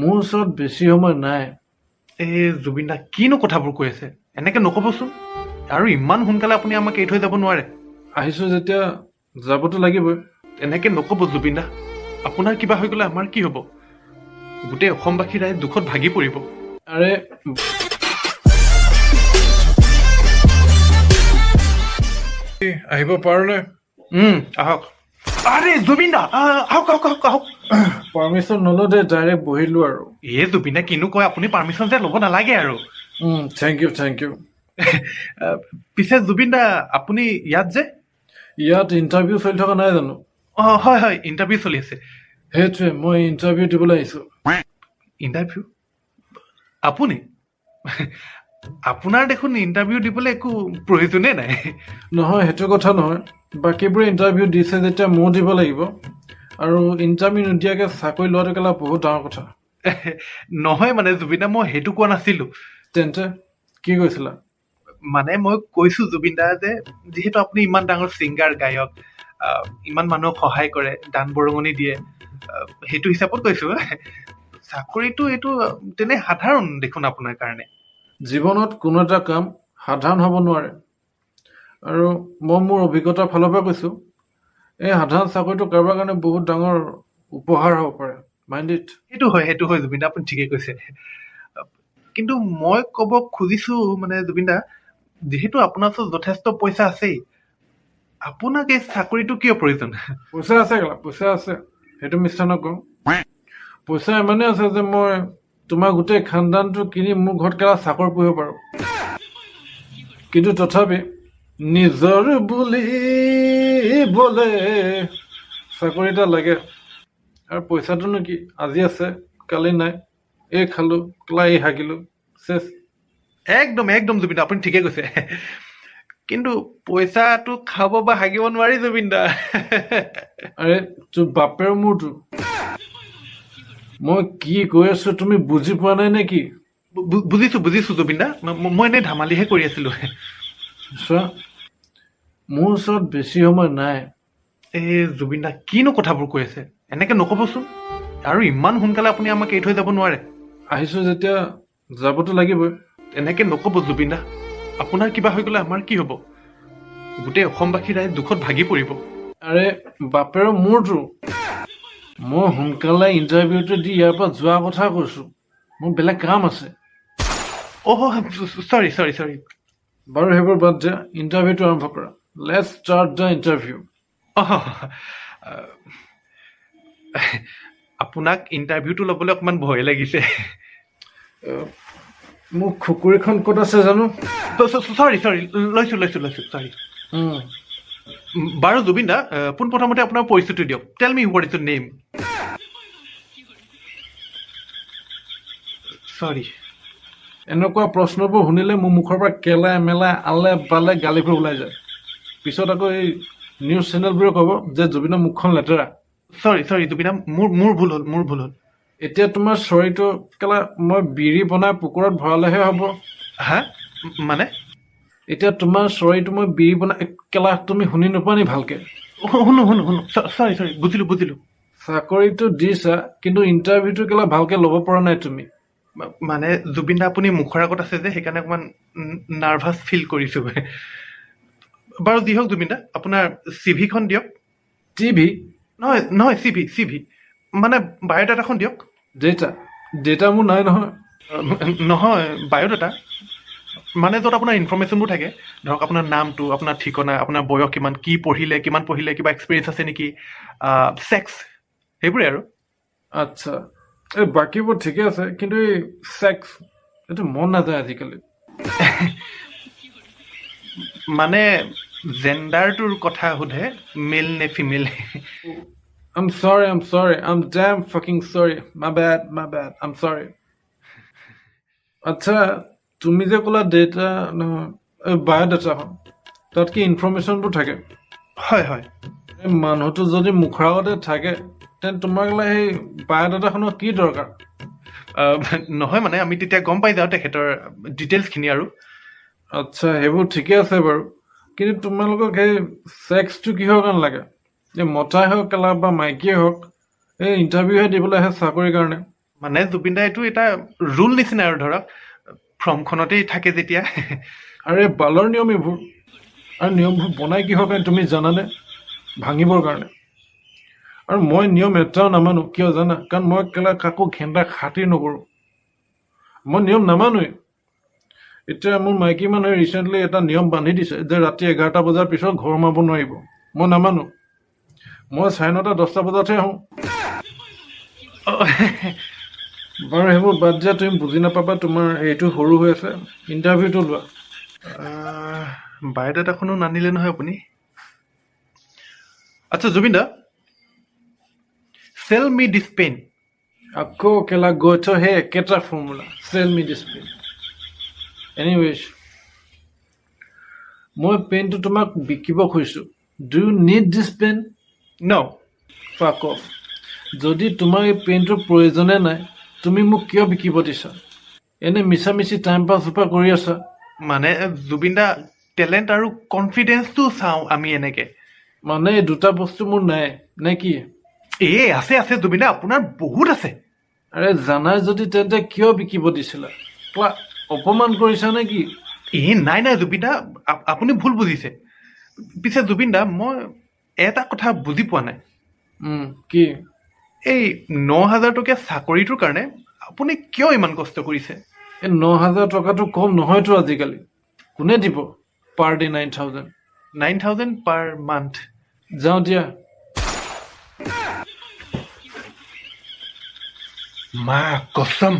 মোৰ ওচৰত বেছি সময় নাই। এই জুবিন দা, কিনো কথাবোৰ কৈ আছে, এনেকে নক'বচোন। আৰু ইমান সোনকালে আপুনি আমাক এৰি থৈ যাব নোৱাৰে। আহিছোঁ যেতিয়া যাবতো লাগিবই। এনেকে নক'ব জুবিন দা, আপোনাৰ কিবা হৈ গ'লে আমাৰ কি হ'ব? গোটেই অসমবাসী ৰাইজ দুখত ভাগি পৰিব। আৰে আহিব পাৰোনে? আহক। আৰে জুবিন দা, আহক আহক আহক আহক। পাৰ্মিশ্যন নলওঁ দেই, ডাইৰেক্ট বহিলো আৰু। এই জুবিন দা কিনো কয়, আপুনি পাৰ্মিশ্যন যে ল'ব নালাগে আৰু। Thank you, thank you. পিছে জুবিন দা, আপুনি ইয়াত যে? ইয়াত ইণ্টাৰভিউ চলি থকা নাই জানো? অঁ হয় হয়, ইণ্টাৰভিউ চলি আছে। সেইটোৱে, মই ইণ্টাৰভিউ দিবলৈ আহিছোঁ। ইণ্টাৰভিউ? আপুনি? আপোনাৰ দেখোন ইণ্টাৰভিউ দিবলৈ একো প্ৰয়োজনেই নাই। নহয়, সেইটো কথা নহয়। বাকীবোৰে ইণ্টাৰভিউ দিছে যেতিয়া ময়ো দিব লাগিব। আৰু ইণ্টাৰভিউ নিদিয়াকৈ চাকৰি লোৱাটো কেলা বহুত ডাঙৰ কথা। নহয় মানে জুবিন দা, মই সেইটো কোৱা নাছিলোঁ। তেন্তে কি কৈছিলা? মানে মই কৈছোঁ জুবিন দা যে যিহেতু আপুনি ইমান ডাঙৰ ছিংগাৰ, গায়ক, ইমান মানুহক সহায় কৰে, দান বৰঙণি দিয়ে, সেইটো হিচাপত কৈছোঁ। চাকৰিটো এইটো তেনে সাধাৰণ দেখোন আপোনাৰ কাৰণে। জীৱনত কোনো এটা কাম সাধাৰণ হ'ব নোৱাৰে। আৰু মই মোৰ অভিজ্ঞতাৰ ফালৰ পৰা কৈছোঁ, এই সাধাৰণ চাকৰিটো কাৰোবাৰ কাৰণে বহুত ডাঙৰ উপহাৰ হ'ব পাৰে। Mind it. সেইটো হয়, সেইটো হয় জুবিন দা, আপুনি ঠিকেই কৈছে। কিন্তু মই ক'ব খুজিছোঁ মানে জুবিন দা, যিহেতু আপোনাৰ ওচৰত যথেষ্ট পইচা আছেই, আপোনাক এই চাকৰিটো কিয় প্ৰয়োজন? পইচা আছে কেলা, পইচা আছে, সেইটো মিছা নকওঁ। পইচা ইমানেই আছে যে মই তোমাৰ গোটেই খানদানটো কিনি মোৰ ঘৰত কেলা চাকৰ পুহিব পাৰোঁ। কিন্তু তথাপি নিজৰ বুলিবলে চাকৰি এটা লাগে। আৰু পইচাটোনো কি, আজি আছে কালি নাই, এই খালোঁ কেলা এই হাগিলোঁ, চেচ। একদম একদম জুবিন দা, আপুনি ঠিকেই কৈছে। কিন্তু পইচাটো খাব বা হাগিব নোৱাৰি জুবিন দা। আৰে তোৰ বাপেৰ মোৰটো, মই কি কৈ আছো তুমি বুজি পোৱা নাই নেকি? বুজিছো বুজিছো জুবিন দা, মই এনেই ধেমালিহে কৰি আছিলো। চোৱা, মোৰ ওচৰত বেছি সময় নাই। এই জুবিন দা, কিনো কথাবোৰ কৈ আছে, এনেকে নক'বচোন। আৰু ইমান সোনকালে আপুনি আমাক এৰি থৈ যাব নোৱাৰে। আহিছো যেতিয়া যাবতো লাগিবই। এনেকে নক'ব জুবিন দা, আপোনাৰ কিবা হৈ গ'লে আমাৰ কি হ'ব? গোটেই অসমবাসী ৰাইজ দুখত ভাগি পৰিব। আৰে বাপেৰ মোৰটো, মই সোনকালে ইণ্টাৰভিউটো দি ইয়াৰ পৰা যোৱাৰ কথা কৈছোঁ, মোৰ বেলেগ কাম আছে। অ' চৰি চৰি চৰি। বাৰু সেইবোৰ বাদ দিয়া, ইণ্টাৰভিউটো আৰম্ভ কৰা। Let's start the interview. আপোনাক ইণ্টাৰভিউটো ল'বলৈ অকণমান ভয় লাগিছে। মোৰ খুকুৰিখন ক'ত আছে জানো? চৰি চৰি, লৈছোঁ লৈছোঁ লৈছোঁ, চৰি। বাৰু জুবিন দা, পোনপ্ৰথমতে আপোনাৰ পৰিস্থিতি দিয়ক। Tell me what is your name. Sorry. এনেকুৱা প্ৰশ্নবোৰ শুনিলে মোৰ মুখৰ পৰা কেলাই মেলাই আলে বালে গালিবোৰ ওলাই যায়। পিছত আকৌ এই নিউজ চেনেলবোৰে ক'ব যে জুবিনৰ মুখখন লেতেৰা। চৰি চৰি জুবিন দা, মোৰ ভুল হ'ল, মোৰ ভুল হ'ল। এতিয়া তোমাৰ চৰিটো কেলা মই বিৰি বনাই পুকুৰত ভৰালেহে হ'ব। হা মানে? এতিয়া তোমাৰ চৰিটো মই বিৰি বনাই কেলা তুমি শুনি নোপোৱা নি ভালকে? শুনো শুনো শুনো, চৰি চৰি, বুজিলো বুজিলো। চাকৰিটো দিছা কিন্তু ইণ্টাৰভিউটো কেলা ভালকে ল'ব পৰা নাই তুমি। মানে জুবিন দা, আপুনি মুখৰ আগত আছে যে, সেইকাৰণে অকণমান নাৰ্ভাছ ফিল কৰিছোঁ। বাৰু যি হওক জুবিন দা, আপোনাৰ চিভিখন দিয়ক। টিভি? নহয় নহয়, চিভি চিভি মানে বায়'ডাটাখন দিয়ক। ডেটা? ডেটা মোৰ নাই নহয়। নহয়, বায়'ডাটা মানে য'ত আপোনাৰ ইনফৰ্মেশ্যনবোৰ থাকে। ধৰক আপোনাৰ নামটো, আপোনাৰ ঠিকনা, আপোনাৰ বয়স কিমান, কি পঢ়িলে, কিমান পঢ়িলে, কিবা এক্সপিৰিয়েঞ্চ আছে নেকি, ছেক্স, সেইবোৰে আৰু। আচ্ছা, এই বাকীবোৰ ঠিকে আছে, কিন্তু এই ছেক্স এইটো মন নাযায় আজিকালি। মানে জেণ্ডাৰটোৰ কথা সোধে, মেল নে female. I'm sorry, I'm sorry, I'm damn fucking sorry. My bad, my bad, I'm sorry. আচ্ছা, তুমি যে ক'লা ডেটা নহয় বায়'ডাটাখন, তাত কি ইনফৰ্মেশ্যনবোৰ থাকে? হয় হয়। এই মানুহটো যদি মুখৰ আগতে থাকে, তেন্তে তোমাক সেই বায়'ডাটাখনৰ কি দৰকাৰ? নহয় মানে আমি তেতিয়া গম পাই যাওঁ তেখেতৰ ডিটেইলছখিনি আৰু। আচ্ছা, সেইবোৰ ঠিকে আছে বাৰু, কিন্তু তোমালোকক সেই ছেক্সটো কিহৰ কাৰণে লাগে? এই মতাই হওক কেলা বা মাইকীয়ে হওক, এই ইণ্টাৰভিউহে দিবলৈ আহে চাকৰিৰ কাৰণে। মানে জুবিন দা এইটো এটা ৰুল নিচিনা আৰু ধৰক ফৰ্মখনতেই থাকে যেতিয়া। আৰে বালৰ নিয়ম এইবোৰ। আৰু নিয়মবোৰ বনাই কিহৰ কাৰণে তুমি জানানে? ভাঙিবৰ কাৰণে। আৰু মই নিয়ম এটাও নামানো, কিয় জানা? কাৰণ মই কেলা কাকো ঘেণ্টা খাতিৰ নকৰোঁ, মই নিয়ম নামানোৱেই। এতিয়া মোৰ মাইকী মানুহে ৰিচেণ্টলি এটা নিয়ম বান্ধি দিছে যে ৰাতি 11টা বজাৰ পিছত ঘৰ সোমাব নোৱাৰিব। মই নামানো, মই 9:30 10টা বজাতহে আহোঁ। বাৰু সেইবোৰ বাদ দিয়া, তুমি বুজি নাপাবা, তোমাৰ হেৰিটো সৰু হৈ আছে। ইণ্টাৰভিউটো লোৱা। বায়'ডাটাখনো নানিলে নহয় আপুনি। আচ্ছা জুবিন দা, sell me this pen. আকৌ কেলা গৈ থৈ সেই একেটা formula, sell me this pen. Anyways, মই পেনটো তোমাক বিকিব খুজিছোঁ। Do you need this pen? No. Fuck off. যদি তোমাৰ এই পেনটোৰ প্ৰয়োজনে নাই, তুমি মোক কিয় বিকিব দিছা? এনে মিছামিছি টাইম পাছ সোপা কৰি আছা। মানে জুবিন দা, টেলেণ্ট আৰু কনফিডেন্সটো চাওঁ আমি এনেকে। মানে এই দুটা বস্তু মোৰ নাই নে কি? এই আছে আছে জুবিন দা, আপোনাৰ বহুত আছে। আৰে জানাই যদি তেন্তে কিয় বিকিব দিছিলা? অপমান কৰিছা নে কি? এই নাই নাই জুবিন দা, আপুনি ভুল বুজিছে। পিছে জুবিন দা, মই এটা কথা বুজি পোৱা নাই। কি? এই 9,000 টকীয়া চাকৰিটোৰ কাৰণে আপুনি কিয় ইমান কষ্ট কৰিছে? এই 9,000 টকাটো কম নহয়তো আজিকালি। কোনে দিব পাৰ ডে 9,000? 9,000 per month. যাওঁ দিয়া। মা কচম,